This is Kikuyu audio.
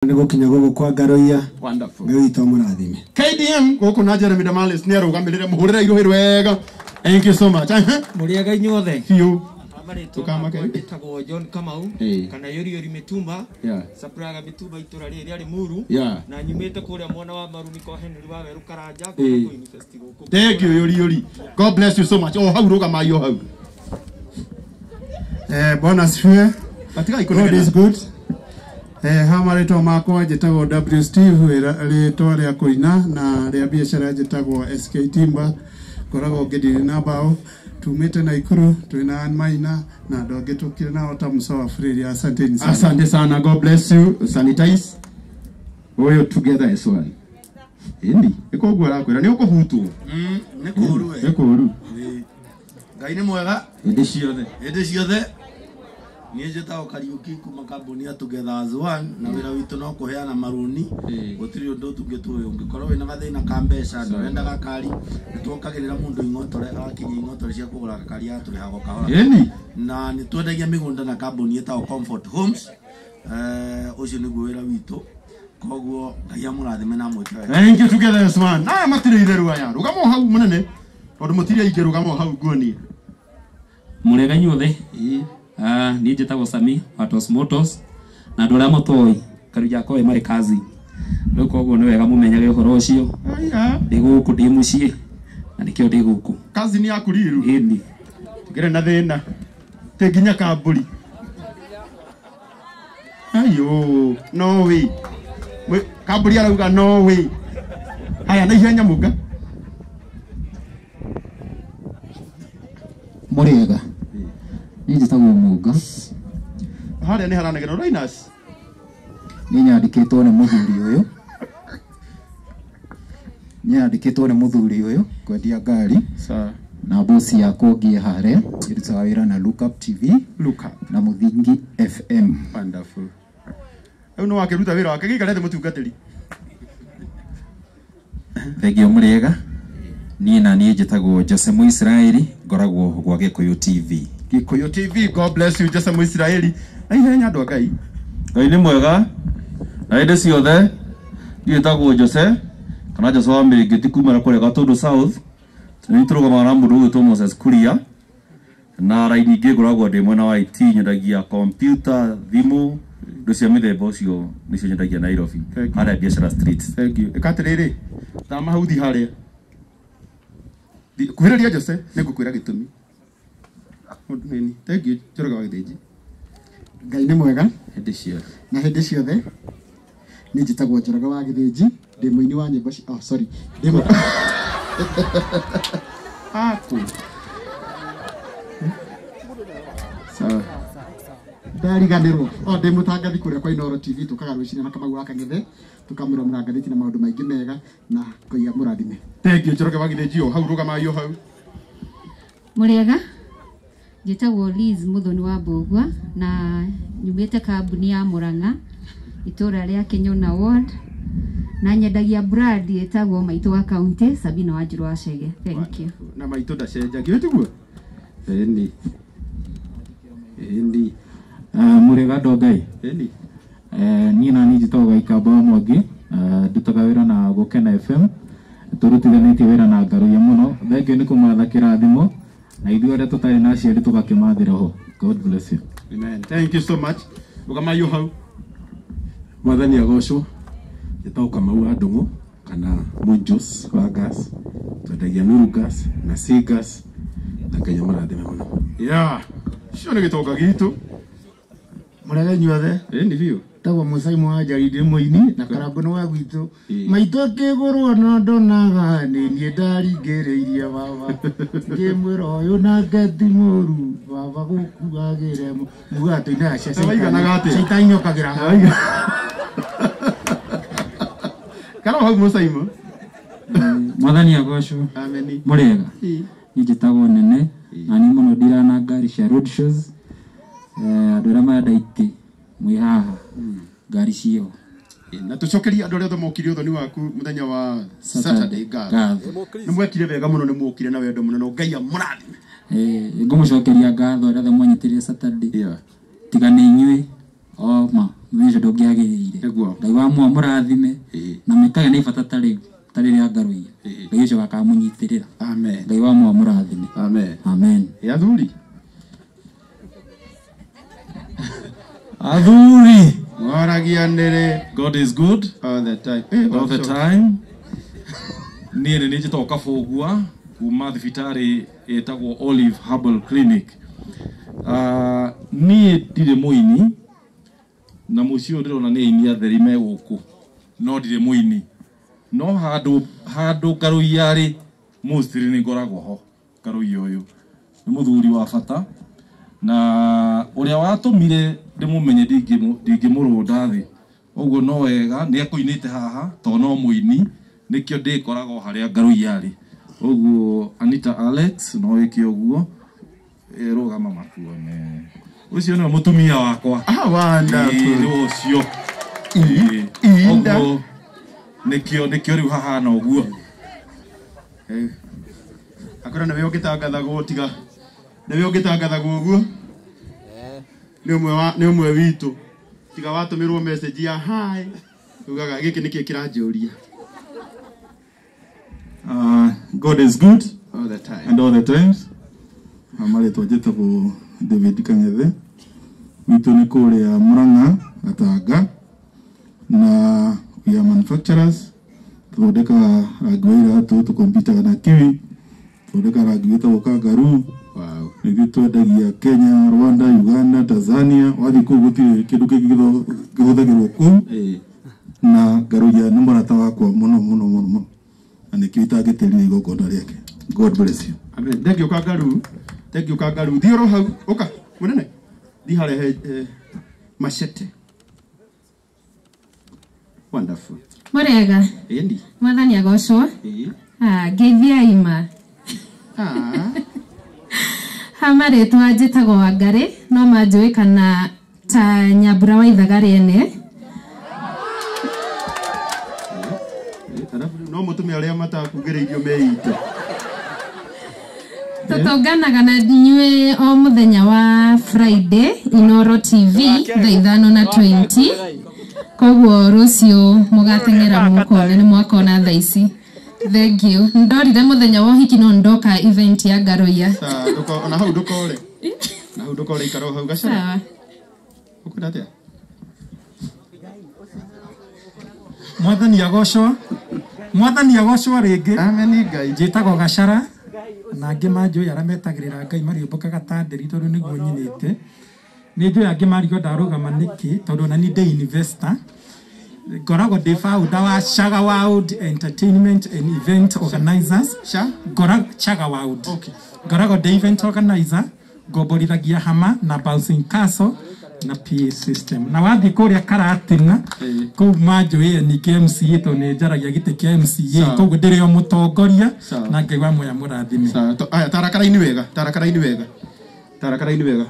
Nĩ gũkinya gũkũ kwa Ngaroia. Wonderful. Ngai witũ amũrathime. KDM gũkũ na Jeremy Damalis nĩ arũgamĩrĩre mũhũrĩre iruhĩ rwega. Thank you so much. Mũrĩega inyuothe. Biũ. Marĩtwa Ndũkamake. makwa njĩtagwo John Kamau kana Yori Yori Mĩtumba. Supplier mĩtumba itũra rĩrĩ rĩarĩ Muru. Na nyumĩte kũrĩa mwena wa Marumi kwa Henry wa Werũ Karanja gũkũ University gũkũ. Thank you Yori Yori. God bless you so much. O hau rũgamai o hau. Bwana asifiwe. Matigai God kũnegena. is good. Ha marĩtwa makwa njĩtagwo W Steve, rĩtwa rĩa kũina na rĩa biacara njĩtagwo SK Timba, ngoragwo ngĩndiri na mbaũ, tumĩte Naikuru, twĩna Ann Maina na andũ angĩ tũkire nao ta Musa wa Freria. Asanteni sana. Asante sana. God bless you. Sanitize. Oyo together as one. Ĩni, ĩkoguo arakwĩra nĩ ũkũhutwo. Nĩ kũũru we. Nĩ kũũru. Ngai nĩ mwega Hĩndĩ ciothe. Hĩndĩ ciothe. Niĩ njĩtagwo Kariũki kuma kambuni ya Together as One, na wĩra witũ no kũheana marũni. Gũtirĩ ũndũ tũngĩ tũĩ. Ũngĩkorwo wĩna gathĩna ka mbeca, ndũrenda gakari, nĩ tuokagĩrĩra mũndũ ing'otore, agakinyia ing'otore cia kũgũra gakari agatũrĩhaga o kahora. Na nĩ twendagia mĩgũnda na kambuni ĩtagwo Comfort Homes. Ũcio nĩguo wĩra witũ. Koguo Ngai amũrathime na amwĩke wega. Thank you Together as One. Aya matirĩ itherũ aya. Rũgama o hau mũnene. Tondũ mũtirĩ aingĩ, rũgama o hau nguonie. Mũrĩega inyuothe. Niĩ njĩtagwo Sami wa Tos Motors, na andũ arĩa matoĩ Karuja Koe marĩ kazi. Rĩu koguo nĩ wega mũmenyage ũhoro ũcio. Ndĩ gũkũ, ndĩ mũciĩ, na nĩkĩo ndĩ gũkũ. Kazi nĩ yaku riru. Ĩni. Tũkĩrĩ na thĩna. Tĩ nginya kambũri. Ayo, no way. Kambũri arauga no way. Haya, na ihenya mũnga. Mũrĩega. Niĩ njĩtagwo Mũnga. Harĩa nĩ haranegena Rhinos. Niĩ nyandĩkĩtwo nĩ mũthuri ũyũ. Nyandĩkĩtwo nĩ mũthuri ũyũ kwendia ngari. Sawa. Na bosi yakwa ũngĩ harĩa ĩrutaga wĩra na Look Up TV. Look Up. Na Mũthingi FM. Wonderful. Rĩu nĩ wakĩruta wĩra wake, gĩikare thĩ mũtungatĩri. Thengio mũrĩega. Niĩ na niĩ njĩtagwo Jose Mũisraeli, ngoragwo gwa Gĩkũyũ TV. Gĩkũyũ TV, God bless you Jose Mũisraeli. Na ihenya andũ a Ngai. Ngai nĩ mwega na hĩndĩ ciothe. Niĩ njĩtagwo Jose kana Jose wa Mĩrĩngĩti kuma kũrĩa Gatũndũ South. Nĩ tũrũgamaga na mũndũ ũgwĩtwo Moses Kuria, na raini ingĩ ngoragwo ndĩ mwena wa IT, nyendagia computer, thimũ, indo cia mĩthemba ũcio nĩcio nyendagia Nairobi, Thank you. harĩa Biashara Street. Thank you. Ĩka atĩrĩrĩ, thama hau thi harĩa. Kuhĩrĩria Jose, nĩngũkwĩra gĩtũmi. Nini? Thank you, Njoroge wa Gĩthĩnji. Ngai nĩ mwega. Hĩndĩ ciothe. Na hĩndĩ ciothe. Niĩ njĩtagwo Njoroge wa Gĩthĩnji, ndĩ mũini wa nyĩmbo oh, sorry. Ndĩ Aku. Sawa. Ndariganĩrwo. O, ndĩ mũtangathi kũrĩa kwa Inooro TV, tũkaga rũcinĩ na Kamau wa Kang'ethe, tũkamũra mũrangathĩti na maũndũ maingĩ mega, na Ngai amũrathime. Thank you, Njoroge wa Gĩthĩnji, o hau rũgamai o hau. Mũrĩega. Njĩtagwo Liz Muthoni wa Mbũgua, na nyumĩte kambuni ya Murang'a, itũra rĩa Kinyona Ward, na nyendagia brand ĩtagwo Maitũ wa County, Sabina Wanjiru wa Chege. Thank you. Na maitũ ndacenjagia, tiguo? Ĩni. Ĩni. Mũrĩega andũ a Ngai. Ĩni. Niĩ na niĩ njĩtagwo Gaikamba wa Mwangi, ndutaga wĩra na Gũkena FM, tũrutithanĩtie wĩra na Ngaruiya mũno. Thengiũ nĩ kũmatha kĩrathimo, na ithuĩ arĩa tũtarĩ na aciari tũgakĩmathĩra ho. God bless you. Amen. Thank you so much. Rũgamai o hau. Mwathani agocwo. Njĩtagwo Kamau wa Ndũng'ũ kana Munjos wa gas. Twendagia Nuru gas na C gas, na Ngai amũrathime mũno. Yeah. Cio nĩ gĩtonga gitũ. Mũrĩega inyuothe. Ĩni biũ. Tagwo Mũcai wa Njari, ndĩ mũini na Karangũ nĩ wa gwitũ. Maitũ akĩgũrwo no ndonaga nĩ niĩ ndaringĩrĩirie baba. Ngĩmwĩra ũyũ nake ti mũru, baba gũkuagĩre mugaga tũinaga cia Na waiganaga atĩa? Caitani yokagĩra haha. Kana hau Mũcai. Mwathani agocwo. Ameni. Mũrĩega. Niĩ njĩtagwo Nene, na niĩ mũno ndirana ngari cia road shows. Andũ arĩa marenda itĩ mwĩ haha, ngari ciĩho. Na tũcokerie andũ arĩa othe mokire ũthoni waku mũthenya wa Saturday ngatho. Ngatho. Nĩ mwekire wega mũno, nĩ mwokire na wendo mũno, na Ngai amũrathime. Ngũmũcokeria ngatho arĩa othe mwanyitĩrĩire Saturday. Tiga nĩ inyuĩ, oma Mũthenya ũcio ndũngĩagĩrĩire. Ngai wa mwa mũrathime na mĩkage na ibata ta rĩu ta rĩrĩa Ngaruiya. Ngai ũcio akamũnyitĩrĩra. Amen. Ngai wa mwa mũrathime. Amen. Amen. Athuri. Athuri. Moragia nĩrĩ. God is good all the time. All the time. Niĩ nĩ njĩtagwo Kabũgua kuma thibitarĩ ĩtagwo Olive Herbal Clinic. Niĩ ndirĩ mũini na mũciĩ ũyũ ndĩrona nĩ aini atheri me gũkũ, no ndirĩ mũini, no handũ Ngaruiya rĩ mostly nĩ ngoragwo ho. Ngaruiya ũyũ nĩ mũthuri wa bata na ũrĩa watũmire ndĩmũmenye ndingĩmũrũnda thĩ, ũguo no wega nĩ akũinĩte haha tondũ no mũini, nĩkĩo ndĩkoragwo harĩa Ngaruiya rĩ. Ũguo Anita Alex no wĩke ũguo, rũgama makuone. Ũcio nĩwe mũtumia wakwa. Wonderful. Nĩ ũcio. Ũguo nĩkĩo rĩu hahana ũguo. Akorwo nĩwe ũngĩtangathagwo tiga nĩwe ũngĩtangathagwo ũguo nĩ ũmwe witũ tiga watũmĩrwo message ya hi ugaga gĩkĩ nĩkĩo kĩranjũria. God is good all the time and all the times. Marĩtwa njĩtagwo David Kang'ethe, witũ nĩ kũrĩa Murang'a Gatanga, na we are manufacturers. Tũthondekaga rangi wa iratũ, tũkompitaga na kiwi, tũthondekaga rangi wĩtagwo kangaroo. Nĩthuĩ twendagia Kenya, Rwanda, Uganda, Tanzania. Wathiĩ kũu gũtirĩ kĩndũ kĩngĩ kĩhũthagĩrwo kũu. Na Ngaruiya nĩ mũrata wakwa mũno mũno mũno mũno, na nĩkĩo itangĩtĩrire igongona rĩake. God bless you. Amen. Thank you Kangaroo. Thank you Kangaroo. Thiĩ oro hau, ũka mũnene. Thiĩ harĩa he machete. Wonderful. Mũrega. Ĩndi. Mwathani agocwo. Ngeithia ima. Ha marĩtwa njĩtagwo Wangarĩ, no manjũĩ kana ta Nyambura wa Ithaga rĩene. No mũtũme arĩa matakugĩrĩirio meite. Tũtũnganaga na inyuĩ o mũthenya wa Friday Inoro TV thaa 5:20. Koguo rũciũ mũgateng'era mũkone nĩ mwakona thaa ici. Thank you. Ndorire mũthenya wa ũhiki no ndoka event ya Ngaruiya. Ona hau ndũkore. Na hau ndũkore ikara o hau Gacara. Ũkwenda atĩa? Mwathani agocwo. Mwathani agocwo rĩngĩ. Amen Ngai. Njĩtagwo Gacara na angĩ manjũĩ arĩa metagĩrĩra Ngai mariũmbũkaga ta nderi tondũ nĩguo nyinĩte. Nĩ njũĩ angĩ marigwo ndarũgama nĩkĩ tondũ ona niĩ ndĩ investor. Ngoragwo ndĩ founder wa Chaga World Entertainment and Event Organizers. Chaga World. Ngoragwo ndĩ event organizer, ngomborithagia hama na bouncing castle na PA system. Na wathiĩ kũrĩa Karatina kũu manjũĩ ningĩ MCA tondũ nĩ njaragia gĩtĩ kĩa MCA, koguo ndĩrĩ o mũtongoria na Ngai wa muoya mũrathime. Aya tarakara-inĩ wega, tarakara-inĩ wega. Tarakara-inĩ wega.